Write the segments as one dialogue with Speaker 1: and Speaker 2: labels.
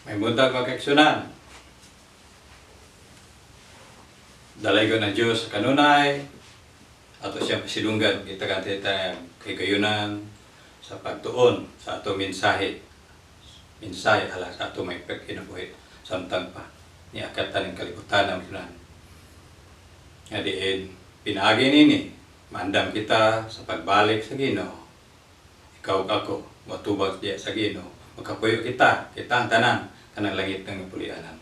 Speaker 1: Maayong buntag, mga kaigsuonan. Dalaygon ang Diyos sa kanunay, ato siyang pasidunggan, gitagan ta kahigayunan sa pagtuon sa ato mensahe. Mensahe alang sa ato may pagkinabuhi samtang pa niakat taning kalibutan ang sunan. Nga diin, pinaagi nini, maandam kita sa pagbalik sa Ginoo. Ikaw ug ako, matubag diya sa Ginoo. Makapuyo kita, kita ang tanan, kanang langit ng pulianan.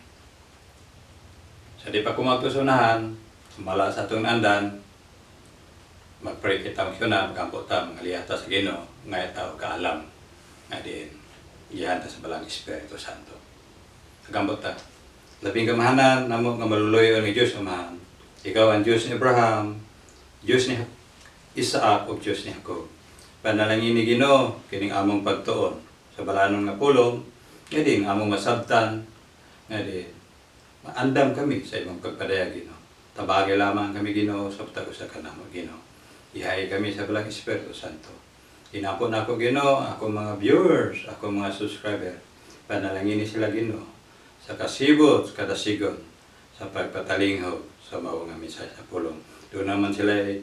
Speaker 1: Sa di pa kumagtusunahan, sumala sa atong andan, mag-pray kita magsuna, magampo ta, mga liyata sa Ginoo, nga tao kaalam, nga diin, giyahan ta sa Balaang Espiritu Santo. Magampo ta. Labing kamahanan, namo nga maluluyo ni Diyos Amahan. Ikaw ang Diyos ni Abraham, Diyos ni Isaac, ug Diyos ni Jacob. Panalangin ni Ginoo, kining among pagtuon sa balanon nga pulong, nga diin among masabtan, nga diin maandam kami sa imong pagpadayag, Ginoo. Tabagi lamang kami, Ginoo, sa pag sa kanamo, Ginoo. Ihay kami sa Balaang Espiritu Santo. Inapo na ako, Ginoo, ako mga viewers, ako mga subscriber. Panalangin ni sila, Ginoo, sa kasibot, sa kadasigon, sa pagpatalinghaw sa mao nga mensahe sa pulong. Doon naman sila ay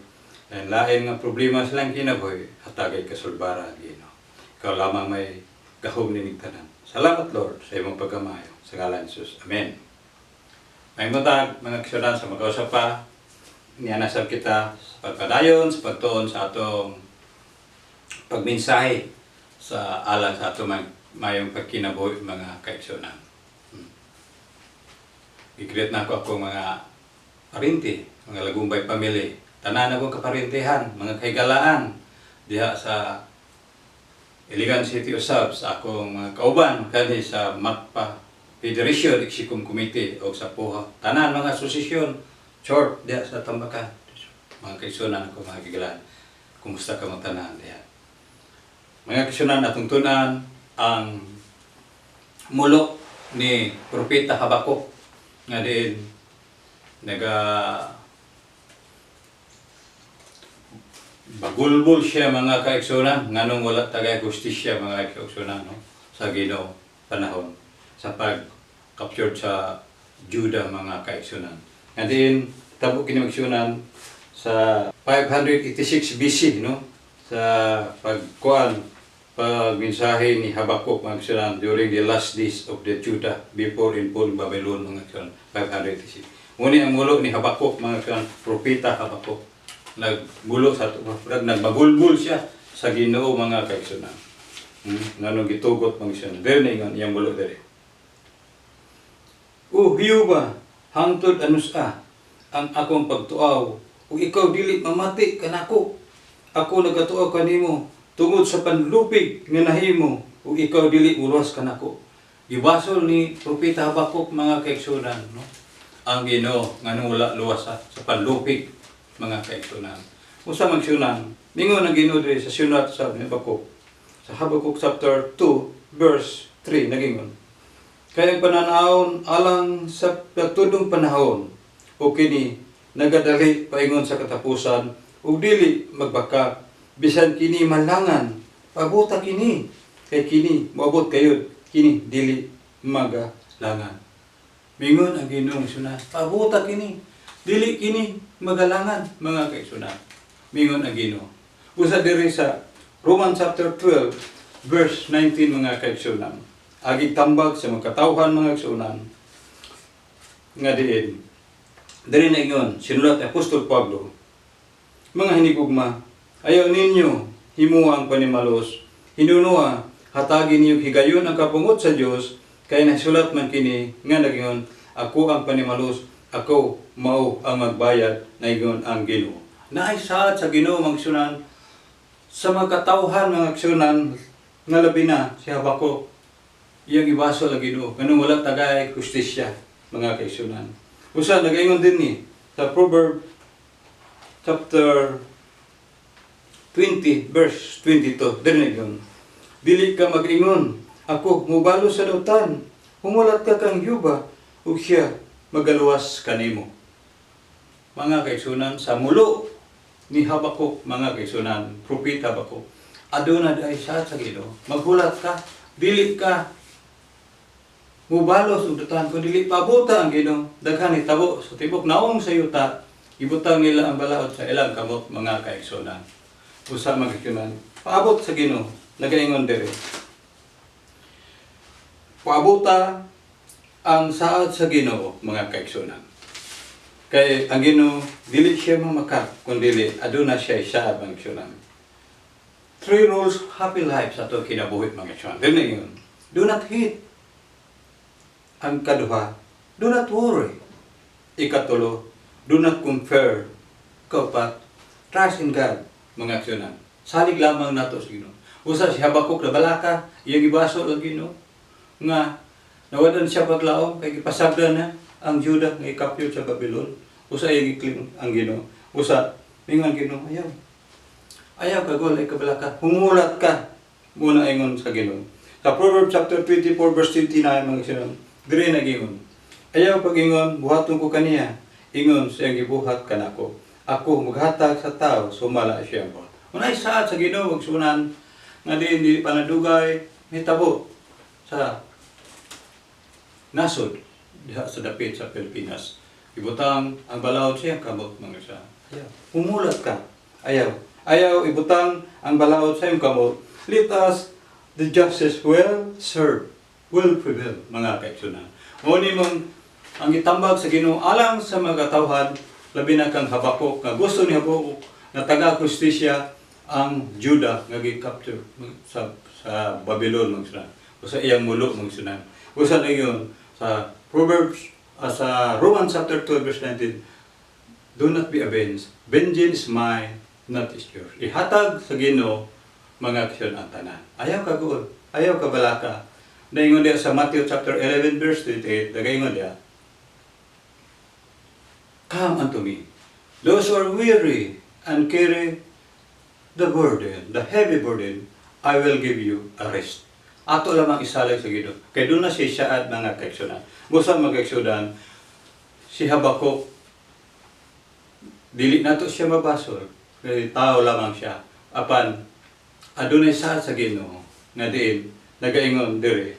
Speaker 1: lain nga problema silang kinabuhi, hatagay kasulbara, Ginoo. Ikaw lamang may gahom nining tanan. Salamat, Lord, sa imong pagkamayo. Sa ngalan ni Jesus. Amen. Maayong buntag, mga kaigsuonan, sa mag-usap pa, nianasab kita sa pagpadayon, sa pagtuon sa atong pagmensahe sa alang sa atong mayong pagkinabuhi, mga kaigsuonan. I-greet na ako akong mga parinti, mga Lagumbay family. Tanan akong kaparintihan, mga kahigalaan, diha sa Iligan City usab, sa akong mga kauban kanhi sa MACPA Federation Executive Committee o sa PUHA. Tanan mga asosasyon, church diha sa Tambakan. Mga kaigsuonan ako, mga kahigalaan. Kumusta ka mga tanan diha? Mga kaigsuonan, atong tunan ang mulo ni Propeta Habakuk nga diin naga bagulbol siya, mga kaigsuonan, nganong wala tagay hustisya, mga kaigsuonan, no, sa Ginoo panahon sa pag captured sa Judah, mga kaigsuonan, nga diin tabo kini, mga, sa 586 BC, no, sa pagkuan, pagmensahe ni Habakuk, mga kaigsuonan, during the last days of the Judah before in full Babylon, mga kaigsuonan, 586. Ngunit ang mulo ni Habakuk, mga kaigsuonan, propeta Habakuk, nagmulo sa nagbagulbul siya sa Ginoo, mga kaigsuonan. Nganong gitugot, mga kaigsuonan. Dere na ingon iyang mulo dere. "Oh Jehova, hangtod anusa ang akong pagtuaw ug ikaw dili mamati kanako? Ako nagatuaw kanimo tungod sa panlupig nga nahimo ug ikaw dili muluwas kanako." Gibasol ni Propeta Habakuk, mga kaigsuonan, no, ang Ginoo nganong wala luwas sa panlupig, mga kaigsuonan. Usa magsunan, mingon ang Ginoo diri sa sunat sa Habakuk. Sa Habakuk chapter 2 verse 3 nagingon. "Kay ang pananawon alang sa patudong panahon o kini nagadali paingon sa katapusan ug dili magbaka, bisan kini malangan, pabuta kini, kay kini moabot kayod, kini dili magalangan." Mingon ang Ginoong suna, pabuta kini, dili kini magalangan, mga kaigsuonan. Mingon ang Ginoo. Usa diri sa Roman chapter 12 verse 19, mga kaigsuonan. Agig tambag sa mga katawhan, mga kaigsuonan, nga diin diri na ingon sinulat ni Apostol Pablo, "Mga hinigugma, ayaw ninyo himua ang panimalos. Hinunua, hatagi ninyo higayon ang kapungot sa Dios, kay nasulat man kini nga nagingon, 'Ako ang panimalos, ako mao ang magbayad,' naingon ang Ginoo." Naay saad sa Ginoo, mga kaigsuonan, sa mga katawhan, mga kaigsuonan, nga labi na si Habakuk, iyang ibasol ang Ginoo nganong wala tagay hustisya, mga kaigsuonan. Usa nagaingon din ni sa Proverb chapter 20 verse 22 diri ingon, "Dili ka mag-ingon, 'Ako mubalo sa dautan.' Humulat ka kang Jehova ug siya magaluwas kanimo." Mga kaigsuonan, sa mulo ni Habakuk, mga kaigsuonan, propeta Habakuk, aduna ay siya sa Ginoo. Maghulat ka, dili ka Mubalos og dutahan kung dili paabota ang Ginoo, daghan hitabo sa tibok naong sa yuta, ibutang nila ang balaod sa ilang kamot, mga kaigsunan. Usa, mga kaigsunan, paabot sa Ginoo, nagaingon diri. Paabota ang saad sa Ginoo, mga kaigsunan. Kay ang Ginoo dili siya mamakak kun dili aduna siya saad, mga kaigsunan. Three rules happy life sa ato kinabuhi, mga kaigsunan. Dili yun. Do not hate. Ang kaduha, do not worry. Ikatulo, do not compare. Kaupat, trust in God, mga kaigsunan. Salig lamang nato sa Ginoo. Usa si Habakuk na balaka, iyang ibasol ang Ginoo nga nawadan siya paglaom kay gipasagdan na ang Juda nga i-capture sa Babylon. Usa iyang gi-claim ang Ginoo. Usa mingon ang Ginoo, "Ayaw. Ayaw kaguol, ay kabalaka. Humulat ka." Muna ingon sa Ginoo. Sa Proverbs chapter 24 verse 29, mga kaigsunan, diri nagingon. "Ayaw pag-ingon, 'Buhaton ko kaniya.' Ingon sa iyang gibuhat kanako. Ako maghatag sa tao sumala siyang buhat." Unay saad sa Ginoo, magsunan, nga di hindi pa nadugay nitabo sa nasod diha sa dapit sa Pilipinas. Ibutang ang balaod siya kamot, mga sa. Ayaw. Humulat ka. Ayaw. Ayaw ibutang ang balaod sa iyong kamot. Let us the justice will serve, will prevail, mga kaigsunan. Mao ni mong ang gitambag sa Ginoo alang sa mga tawhan, labi na kang Habakuk, nga gusto ni Habakuk nga taga hustisya ang Juda nga gi-capture sa Babylon, mga sunan, o sa iyang mulo, mga sunan. Usa na yun sa Proverbs, sa Romans chapter 12 verse 19, "Do not be avenged. Vengeance is mine, not is yours." Ihatag sa Ginoo, mga kaigsunan, ang tanan. Ayaw kaguol, ayaw kabalaka. Naingon diya sa Matthew chapter 11 verse 28, nagaingon diya, "Come unto me, those who are weary and carry the burden, the heavy burden, I will give you a rest." Ato lamang isalig sa Ginoo. Kay duna siya saad, mga kaigsunan. Busa, mga kaigsunan, si Habakuk, dili nato siya mabasol. Kay tao lamang siya. Apan, adunay saad sa Ginoo nga diin nagaingon diri,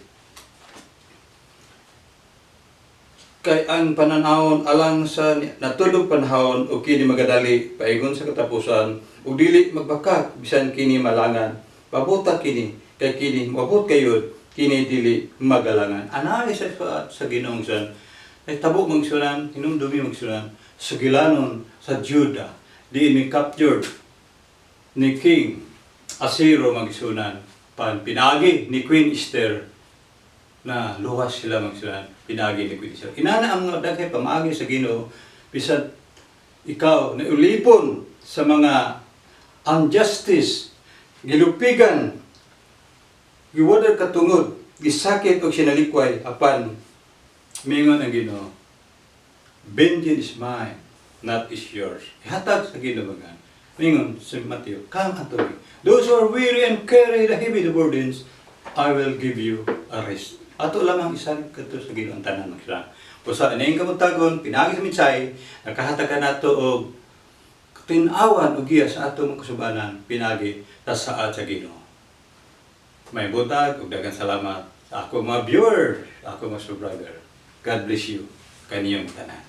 Speaker 1: "Kay ang pananawon alang sa natulog panahon ug kini magadali paigon sa katapusan ug dili magbakak bisan kini malangan. Pabuta kini kay kini moabot kayod, kini dili magalangan." Anay sa Ginoong san ay tabo magsunan, hinumdumi, magsunan, sugilanon sa Juda di ni captured ni King Asiro, magsunan, pan pinagi ni Queen Esther na luwas sila, magsunan, pinagi ni Queen Esther. Inana ang mga daghay pamaagi sa Ginoo bisan ikaw na ulipon sa mga injustice, gilupigan, giwader katungod, gisakit og sinalikway, apan mingon ang Ginoo, "Vengeance is mine, not is yours." Ihatag sa Ginoo mga. Mingon si Matthew, "Come unto me, those who are weary and carry the heavy burdens, I will give you a rest." Ato lamang isalig kadto sa Ginoo ang tanan, magsala. Usa ining kabuntagon, pinagi sa mensahe, nakahatag ka nato og tin-awan og giya sa ato mga kasubanan pinagi sa saad sa Ginoo. May buntag ug daghang salamat sa ako mga viewer, sa ako mga subscriber. God bless you kaniyong tanan.